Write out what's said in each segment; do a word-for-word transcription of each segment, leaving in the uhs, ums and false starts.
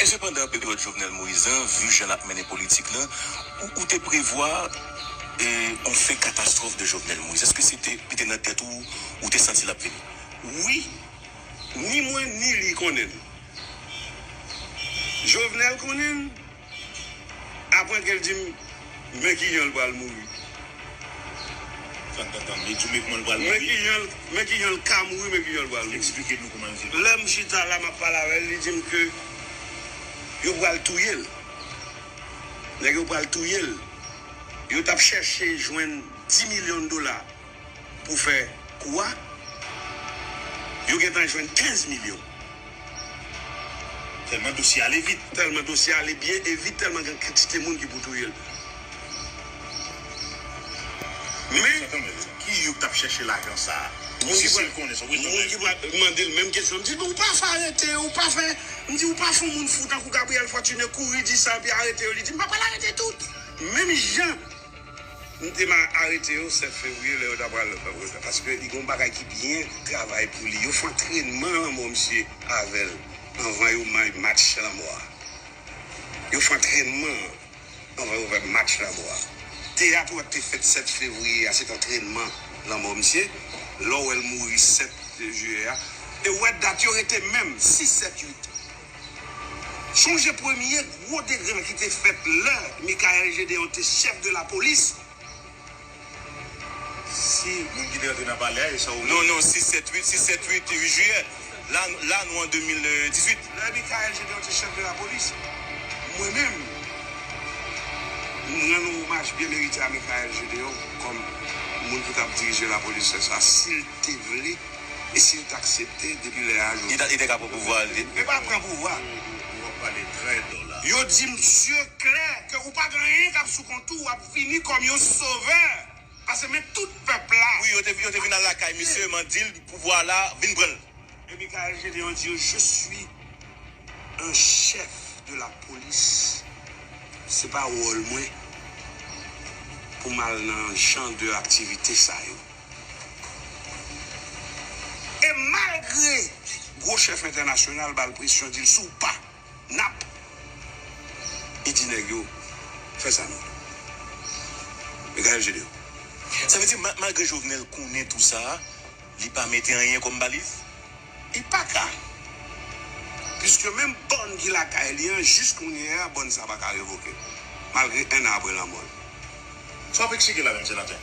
Sepandan, peryòd Jovenel Moïse lan, vi jan l ap mennen politik lan, ou, ou te prevwa e, yon fen katastwòf de Jovenel Moïse? Èske se te, li te nan tèt ou, ou te santi l ap vini? Wi, ni mwen ni li konnen l. Jovenel konnen l, apre ke l di m, men kijan l pral mouri. Sa n t ap tann, li di w men kòman l pral mouri. Men kijan l, men kijan l ka mouri, men kijan l pral mouri. Eksplike nou kòman l di. Lè m chita la, m ap pale avè l, li di m ke yo pral touye l. Nèg yo pral touye l. Yo t ap chèche jwenn dis milyon dola pou fè kou a. Yo gentan jwenn kenz milyon. Tèlman dosye ale vit. Tèlman dosye ale byen e vit, tèlman gen kantite moun ki pou touye l. Men, ki yo k t ap chèche lajan sa a? Moun ki pral, moun ki pral mande l menm kesyon. M di, "Ou pa fè arete, ou pa fè," m di, "Ou pa fè yon moun fou tankou Gabriel Fortuné kouri di sa epi arete yo." Li di, "M pa pral arete tout." Menm jan m te ma-, arete yo sèt fevriye lè yo ta pral, paske li gen yon bagay ki byen travay pou li. Yo fè antrènman lanmò misye avè l anvan yo may match lanmò a. Yo fè antrènman anvan yo fè match lanmò a. Teyat w ap te fèt sèt fevriye a, se t antrènman lanmò misye. Lè w wè l mouri sèt jiyè a. E w wè dat yo rete menm, sis, sèt, uit. Sonje premye gwo degan ki te fèt lè Michaël Gédéon te chèf de lapolis. Si moun ki te rantre nan palè a, e sa w vle. Non, non, sis, sèt, uit, sis, sèt, uit, uit jiyè. La, la, nou an de mil dizuit. Lè Michaël Gédéon te chèf de lapolis, mwen menm, m rann yon omaj byen merite a Michaël Gédéon kòm moun ki t ap dirije lapolis lè sa a. Si l te vle, e si l t aksepte, depi lè a jodi. Li ta, li te ka pran pouvwa a, li. E pa pran pouvwa. Yo di misye klè ke ou pa gen anyen k ap sou kont ou, w ap vini kòm yon sovè. Paske men tout pèp la. Wi, yo te, yo te vin al lakay misye, m an di l pouvwa la, vin pran l. E Michaël Gédéon di yo, "Je suis un chef de la police." Se pa wòl mwen pou m al nan jan de aktivite sa yo. E malgre gwo chèf entènasyonal ba l presyon, di l, "Si w pa, n ap," li di nèg yo, "Fè sa nou vle." Michaël Gédéon. Sa vle di, ma-, malgre Jovenel konnen tou sa, li pa mete anyen kòm baliz? Li pa ka. Piske menm bòn ki lakay li an, jis kounye a, bòn sa pa ka revoke. Malgre en an apre lanmò l. Sa w ap eksplike la menm, senatè?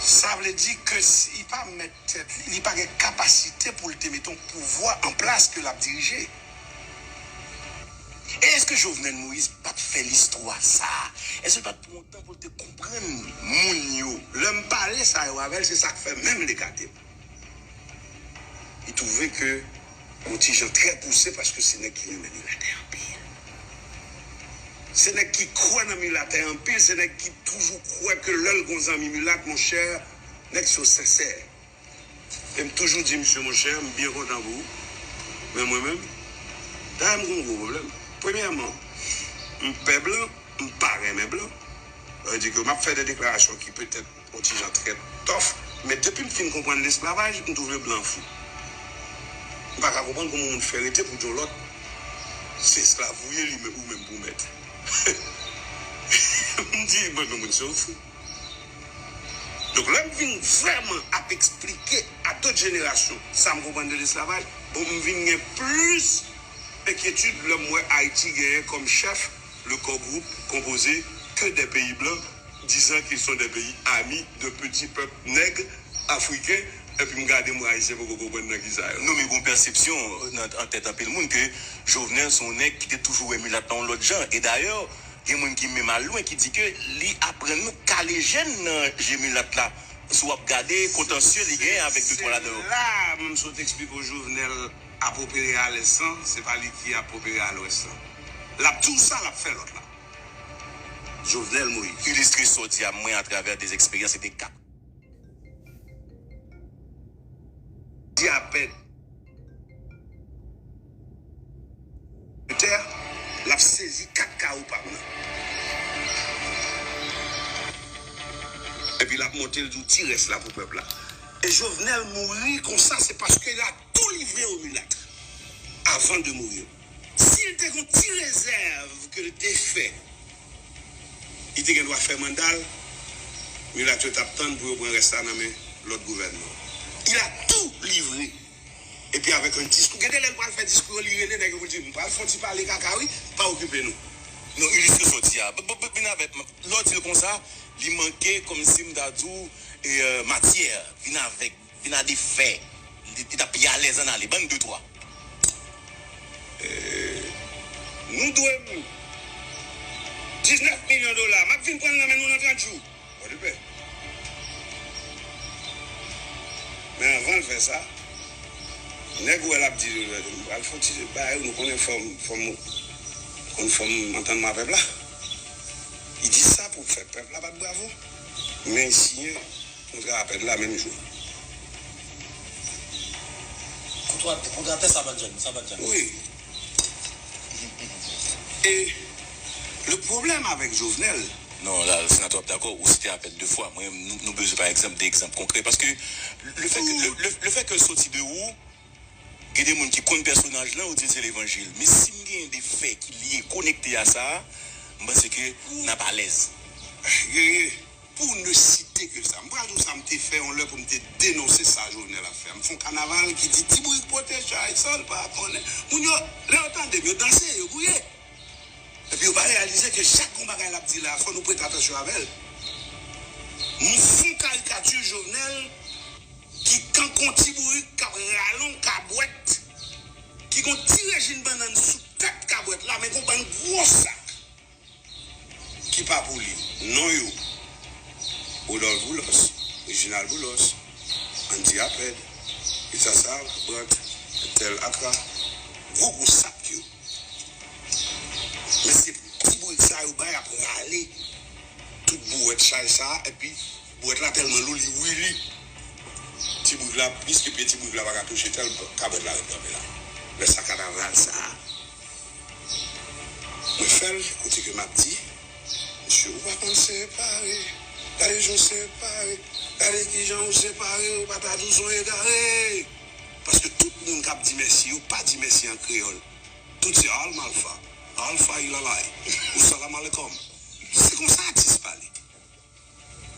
Sa vle di ke si li pa mèt tèt li, li pa gen kapasite pou l te mete yon pouvwa an plas ke l ap dirije. E èske Jovenel Moïse pa t fè listwa sa a? Èske l pa t pran yon tan pou l te konprann moun yo? Lè m pale sa yo avè l, se sa k fè menm l ekate m. Li twouve ke yon ti jan trè pouse paske se nèg ki renmen milat anpil. Se nèg ki kwè nan milat anpil, se nèg ki toujou kwè ke lè l gon zanmi milat, monchè, nèg sa yo sensè. E m toujou di misye, monchè, m byen kontan pou ou. Men mwen menm, dayè m gen yon gwo pwoblèm. Premyèman, m pè blan, m pa renmen blan. Sa vle di ke m ap fè de deklarasyon ki petèt yon ti jan trè tòf, men depi m fin konprann lesklavaj, m twouve blan fou. M pa ka konprann kòman yon moun fè rete pou di yon lòt, se esklav ou ye, li men, ou menm pou mèt. M di, "Bon, nou moun se yon fou." Donk, lè m vin vrèman ap eksplike a dòt jenerasyon sa m konprann de lesklavaj, bon, m vin gen plis enkyetid lè m wè Ayiti genyen kòm chèf le core groupe composé que des pays blancs, disant qu'ils sont des pays amis de petits peuples nègres africains, epi m gade m wè Ayisyen poko konprann nan kisa yo. Non, men gon pèsepsyon nan, an tèt anpil moun ke Jovenel se yon nèg ki te toujou wè milat la yon lòt jan. E dayè, gen moun ki menm al lwen, ki di ke li aprann nou kale jèn nan je milat la. Si w ap gade kontansye li genyen avèk de twa ladan yo. Se la m sot eksplike w Jovenel ap opere a lès lan, se pa li ki ap opere a lwès lan. L ap di w sa, l ap fè lòt la. Jovenel Moïse. Ilistre sa w di a mwen atravè de eksperyans e de ka. Di apèn. Tè, l ap sezi kat kawo pa m nan. Epi l ap monte, l di w ti rès la pou pèp la. E Jovenel mouri konsa, se paske l a tou livre o milat. Avant de mourir. Si Li te gen yon ti rezèv ke l te fè. Li te gen dwa fè manda l, milat yo t ap tann pou yo pran rès la nan men lòt gouvènman. Il a tout livré. Epi avèk yon diskou, gen de lè l pral fè diskou yo, li rele nèg yo pou l di, "M pral fè yon ti pale kaka, wi, pa okipe nou." Non, ilistre sa w di a. B- b- Vin avèk m. Lè w di l konsa, li manke, kòmsi m ta di w, e, euh, matyè. Vin avèk, vin a de fè. Li, li t ap pi alèz ann ale. Ban n de twa. Nou dwe m diznèf milyon dola. M ap vin pran l nan men nou nan trant jou. Pòdepè. Men anvan l fè sa, nèg ou wè l ap di, "M pral fè yon ti bagay, nou konnen fò m, fò m, konn fò m antann mwen a pèp la." Li di sa pou fè pèp la bat bravo. Men li siyen kontra a pèp la menm jou. Kontra, kontra tè Sabanjan, Sabanjan. Wi. E le pwoblèm avèk Jovenel, non, la, senatè, w ap dakò, ou site apèl de fwa. Mwen, nou, nou bezwen, pa egzanp, de egzanp konkrè. Paske le fè ke, le, le, le fè ke l soti de ou, gen de moun ki konn pèsonaj lan, ou di l se levanjil. Men si m genyen de fè ki lye, konekte a sa, m panse ke n ap alèz. Genyen, pou ne site ke sa. M pral di w sa m te fè yon lè pou m te denonse sa Jovenel ap fè a. M fè yon kanaval ki di Ti Bourik pote chay san l pa konnen. Moun yo, lè yo tande m, yo danse, yo gouye. Epi yo pa reyalize ke chak bon bagay l ap di la, fò nou prete atansyon avè l. M fè yon karikati Jovenel ki tankou yon ti bourik k ap rale yon kabwèt, ki gon ti rejin bannann sou tèt kabwèt la, men gon bann gwo sak ki pa pou li. Non yo, Rodolphe Boulos, Reginald Boulos, Andy Apèd, Lisa Sabrant, Ethel Accra, gwo gwo sak yo. Men se ti bourik sa yo bay ap rale tout bouwèt chay sa, epi bouwèt la tèlman lou, li wili. Ti bourik la, plis ke pye ti bourik la pa ka touche tèl, kabwèt la ret kanpe la. Lè sa kanaval sa, mwen fè l, kote ke m ap di, mesye, ou pa konn separe, gade jan w separe, gade kijan w separe, ou pa ta di w se yon egare. Paske tout moun k ap di mèsi, yo pa di mèsi an kreyòl. Tout se Al Malfa, Al Fayilalay, ou Salam Aleikum. Se konsa atis pale.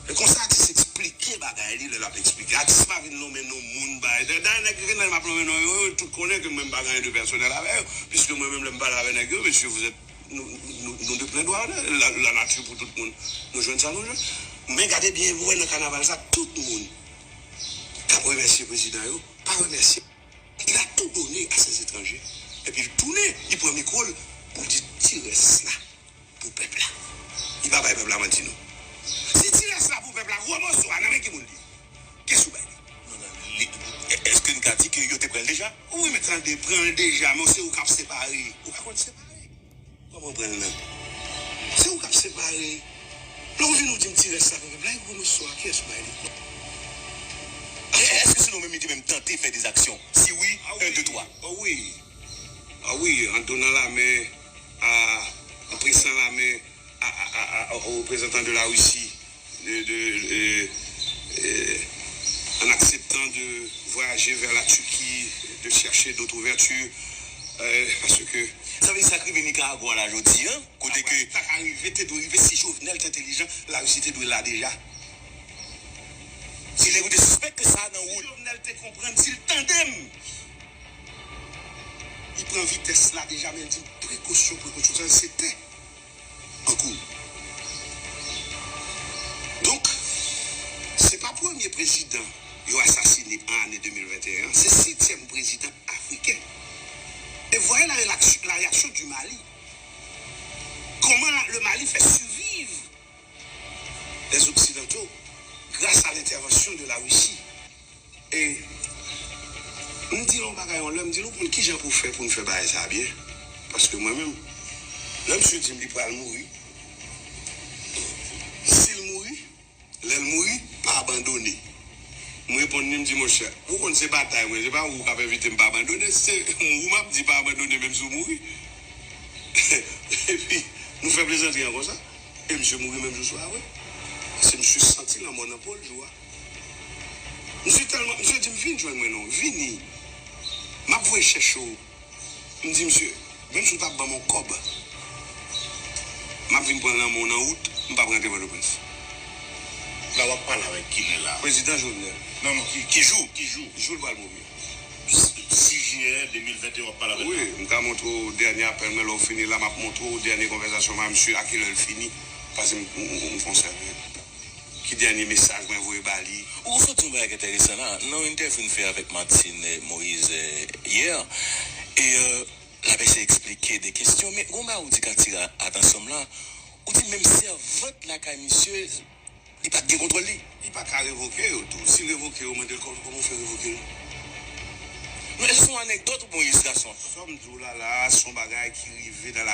E konsa atis eksplike bagay li lè l ap eksplike. Atis pa vin nonmen non moun, bagay. Dayè, nèg ki nan m ap nonmen non yo, yo tout konnen ke mwen m pa gen anyen de pèsonèl avè yo. Piske mwen menm lè m pale avè nèg yo, mesye, vous êtes, nou, nou, nou de plen dwa, la, la nature pou tout moun. Nou jwenn sa nou jwenn. Men gade byen, ou wè nan kanaval sa, tout moun k ap remèsye prezidan yo, pa remèsye. Il a tout donné à ces étrangers. Epi l tounen, li pran mikwo l pou l di ti rès la pou pèp la. Li pa bay pèp la manti non. Si ti rès la pou pèp la, gwo moso a nan men ki moun li ye? Kiyès ou bay li? Non, non, li, èske n ka di ke yo te pran l deja? Wi, men tande, pran l deja, men se ou k ap separe. Ou pa konn separe. Kòman pran l nan? Se ou k ap separe. Lè w vin ou di m ti rès la pou pèp la, e gwo moso a, kiyès ou bay li? E, èske se nou menm li te menm tante fè de zaksyon? Si wi, en, de, twa. O wi. A wi, an donan lamen, a, an presan lamen a, a, a, a, aux représentants de la Russie, de, de, euh, euh, en acceptant de voyager vers la Turquie, de chercher d'autres ouvertures, euh, parce que sa vle di sa k rive Nikaragwa la jodi a, kote ke sa ka rive, te dwe rive si Jovenel te entelijan, Larisi te dwe la deja. Si nèg yo te sispèk ke sa nan wout. Jovenel te konprann, si l tande m, li pran vitès la deja, men l di m prekosyon, prekosyon, sa se tè an kou. Donk, se pa premye prezidan yo asasine an ane de mil venteyen an, se setyèm prezidan afriken. Et voyez la réaction, la réaction du Mali. Comment la- le Mali fait survivre les Occidentaux grâce à l'intervention de la Russie. E m di l yon bagay yon lè, m di l, ou konn kijan pou fè pou n fè bagay sa a byen? Paske mwen menm, lè misye di m li pral mouri, si l mouri, lè l mouri, pa abandone. M reponn li, m di, monchè, ou konn se batay mwen, se pa ou k ap envite m pa abandone, se ou m ap di pa abandone menm si w mouri. Epi, nou fè plezantri an konsa. E misye mouri menm jou swa a, wi. Se misye santi lanmò nan po l jou a. Misye tèlman, misye di m, vin jwenn mwen non, vini. M ap voye chèche w. M di misye, Menm si w t ap ban m yon kòb, m ap vin pran lanmò w nan wout, m p ap rantre Pòtoprens. La w ap pale avèk kilè la? Prezidan Jovenel. Non, non, ki, ki jou? Ki jou? Jou l pral mouri. Sis jiyè de mil venteyen w ap pale avèk li? Wi, m ka montre w dènye apèl mwen, lè w fini la, m ap montre w dènye konvèsasyon mwen ak misye, a kilè l fini, paske m, m, m, m fè yon sèvi. Ki dènye mesaj mwen voye ba li? Ou sot di yon bagay ki enteresan la, nan yon entèvyou n fè avèk Martine Moïse, eh, yè, e, eh, l ap eseye eksplike de kesyon, men gon bagay ou di k atire atansyon m la, ou di menm sèvant lakay misye, li pa t gen kontwòl li. Li pa ka revoke yo tou. Si l revoke yo, mande l kò-, kòman w fè revoke l? Non, èske se yon anekdòt oubyen yon ilistrasyon? Sa m di w la, la, se yon bagay ki rive nan la